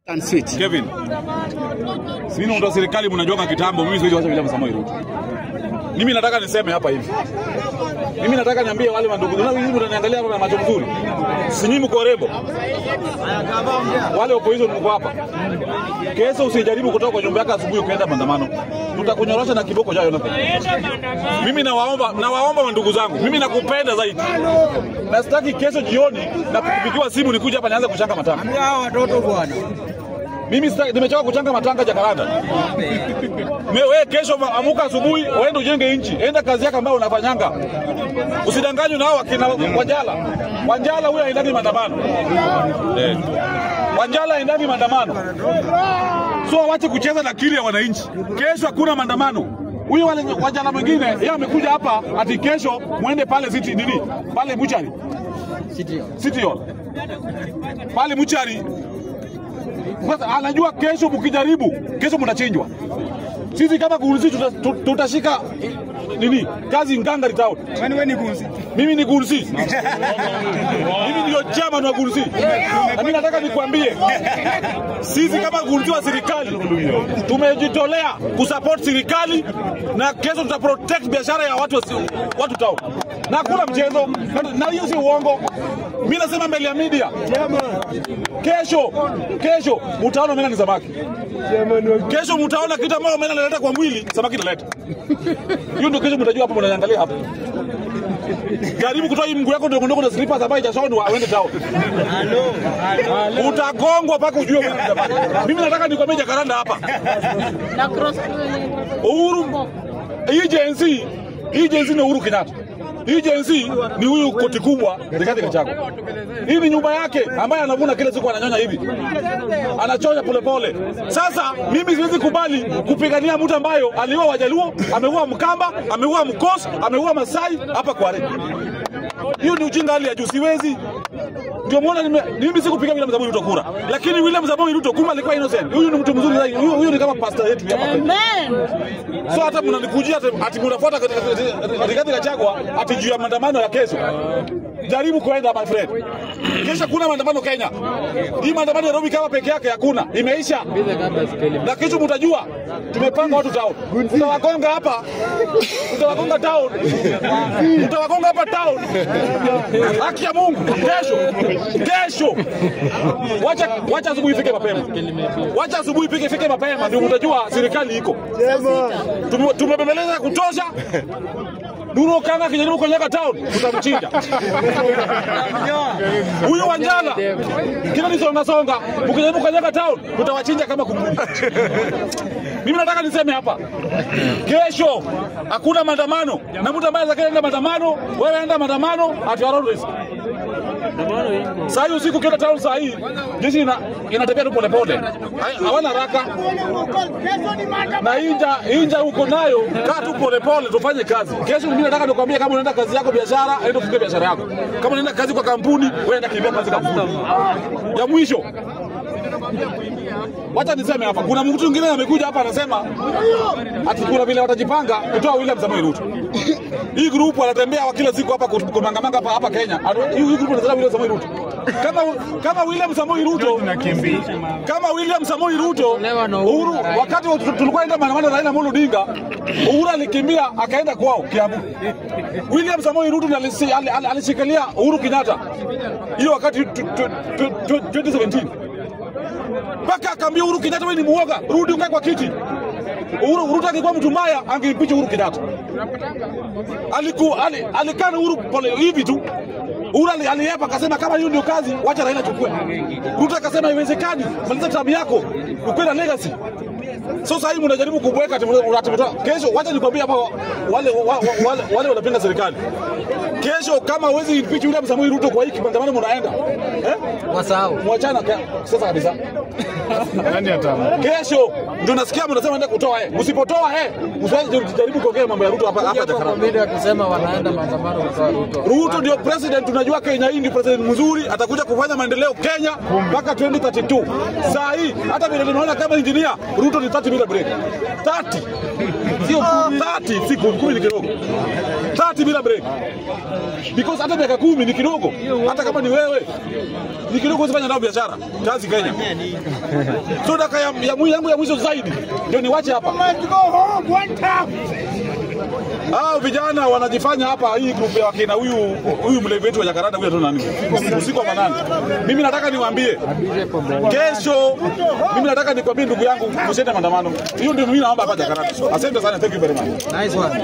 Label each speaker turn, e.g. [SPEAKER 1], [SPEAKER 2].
[SPEAKER 1] And sweet.
[SPEAKER 2] Kevin, sisi ndio serikali mnajua kitambo, mimi siwezi wacha William Samoei Ruto. Mimi nataka niseme hapa hivi. Mimi nataka niambie wale wandugu, na mnaniangalia hapa na macho mzuri. Si nyinyi mko rebo. Wale opposition mko hapa. Kesho usijaribu kutoka kwa nyumba yako asubuhi ukaenda maandamano. Tutakunyorosha na kiboko cha Jonathan. Mimi nawaomba ndugu zangu, mimi nakupenda zaidi. Na sitaki kesho jioni na kupigiwa simu nikuja hapa nianze kuchanga matanga.
[SPEAKER 3] Ambia hao watoto bwana.
[SPEAKER 2] Mimi nimechoka kuchanga matanga Jakaranda. Wewe kesho amuka asubuhi uende ujenge nchi. Enda kazi yako ambayo unafanyanga. Usidanganywe na hao akina Wanjala. Wanjala huyo haendagi maandamano. Wanjala haendagi maandamano. So waache kucheza na akili ya wananchi. Kesho hakuna maandamano. Huyo wale Wanjala mwingine yeye amekuja hapa ati kesho muende pale city nini? Pale Muchari. City Hall. Pale Muchari. Sasa anajua kesho mkijaribu, kesho mtachinjwa. Sisi kama Gunzi tutashika nini? Kazi nganga town.
[SPEAKER 3] Wewe ni Gunzi?
[SPEAKER 2] Mimi ni Gunzi. Mimi ndio chairman wa Gunzi. Na mimi nataka nikwambie, sisi kama Gunzi wa serikali tumejitolea kusupport serikali na kesho tuta protect biashara ya watu town. Na hakuna mchezo, na hiyo si uongo. Mimi nasema mbele ya media. Kesho mtaona mimi ni samaki. Kesho mtaona kitu ambacho mimi naleta kwa mwili, samaki naleta. Hiyo ndio kesho mtajua hapo, mnaangalia hapo. Jaribu kutoa hii mguu yako ndogo ndogo na slippers ambayo haijashonwa uende town. Utagongwa mpaka ujue wewe ni samaki. Mimi nataka nikwambie Jakaranda hapa.
[SPEAKER 4] Na cross
[SPEAKER 2] Uhuru hii Gen Z ni Uhuru Kenyatta. Hii Gen Z ni huyu koti kubwa Rigathi Gachagua. Hii ni nyumba yake ambaye anavuna kila siku, ananyonya hivi. Anachonya polepole. Sasa mimi siwezi kubali kupigania mtu ambayo aliua Wajaluo, ameua Mkamba, ameua Mkosi, ameua Masai hapa Kware. Hiyo ni ujinga hali ya juu, siwezi. Ndio muona mimi sikupiga William Samoei Ruto kura. Lakini William Samoei Ruto kumbe alikuwa innocent. Huyu ni mtu mzuri zaidi. Huyu ni kama pastor yetu hapa.
[SPEAKER 4] Amen.
[SPEAKER 2] So hata mnanikujia ati mnafuata Rigathi Gachagua ati juu ya maandamano ya kesho. Jaribu kuenda my friend. Kesho kuna maandamano Kenya. Hii maandamano ya Nairobi kama peke yake hakuna. Imeisha. Na kesho mtajua tumepanga watu town. Tutawagonga hapa. Tutawagonga town. Tutawagonga hapa town. Haki ya Mungu. Kesho. Kesho. Wacha asubuhi ifike mapema. Wacha asubuhi ifike mapema ndio mtajua serikali iko. Tumebembeleza kutosha. Nuru Okanga akijaribu kunyaka town tutamchinja. Huyu Wanjala kila ni songa songa, mkijaribu kunyaka town tutawachinja kama kunguni. Mimi nataka niseme hapa, kesho hakuna maandamano, na mtu ambaye atakayeenda maandamano, wewe enda maandamano at your own risk. Saa hii usiku kila town saa hii jeshi inatembea tu polepole. Hawana haraka. Na inja uko nayo, kaa tu polepole tufanye kazi. Kesho mimi nataka nikwambie, kama unaenda kazi yako biashara, enda ufunge biashara yako. Kama unaenda kazi kwa kampuni, wewe enda kimbia kazi kampuni. Ya mwisho, wacha niseme hapa, kuna mtu mwingine amekuja hapa anasema ati kuna vile watajipanga kutoa William Samoei Ruto. Hii group wanatembea kila siku hapa kumangamanga hapa Kenya. Hii group wanasema William Samoei Ruto. Kama William Samoei Ruto, kama William Samoei Ruto, Uhuru wakati tulikuwa enda maandamano Raila Amolo Odinga, Uhuru alikimbia akaenda kwao Kiambu. William Samoei Ruto alishikilia Uhuru Kenyatta hiyo wakati 2017. Paka akaambia Uhuru Kenyatta, wewe ni muoga, rudi ukae kwa kiti. Uhuru Ruto angekuwa mtu mbaya angempicha Uhuru Kenyatta. Alikaa na Uhuru pole hivi tu. Uhuru aliepa akasema kama hiyo ndio kazi wacha Raila chukue. Ruto akasema haiwezekani, maliza term yako, ukue na legacy. So sasa hivi mnajaribu kubweka kesho. Wacha nikwambie hapa wale wanapinga serikali. Kesho kama huwezi impeach William Samoei Ruto kwa hiki maandamano mnaenda.
[SPEAKER 3] Wasahau.
[SPEAKER 2] Mwachana sasa kabisa.
[SPEAKER 5] Nani atamu?
[SPEAKER 2] Kesho ndio nasikia mnasema nenda kutoa Msipotoa msijaribu kuongea mambo ya Ruto hapa hapa Jakarta.
[SPEAKER 3] Media kusema wanaenda maandamano kutoa Ruto.
[SPEAKER 2] Ruto ndio president, tunajua Kenya hii ndio president mzuri, atakuja kufanya maendeleo Kenya mpaka 2032. Saa hii hata vile tunaona kama engineer Ruto ni 30 30 bila break. 30. Sio 30, si 10 ni kidogo. 30 bila break. Because hata miaka 10 ni kidogo. Hata kama ni wewe. Ni kidogo usifanye nao biashara. Kazi Kenya. So dakika ya yangu ya mwisho zaidi ndio niwache hapa. Hao vijana wanajifanya hapa hii group ya wakina huyu mlevi wetu wa Jakaranda huyu nani? Usiku wa manane. Mimi nataka niwaambie kesho, mimi nataka nikwambie ndugu yangu msiende maandamano. Hiyo ndio mimi naomba hapa Jakaranda. Asante sana, thank you very much.
[SPEAKER 3] Nice one.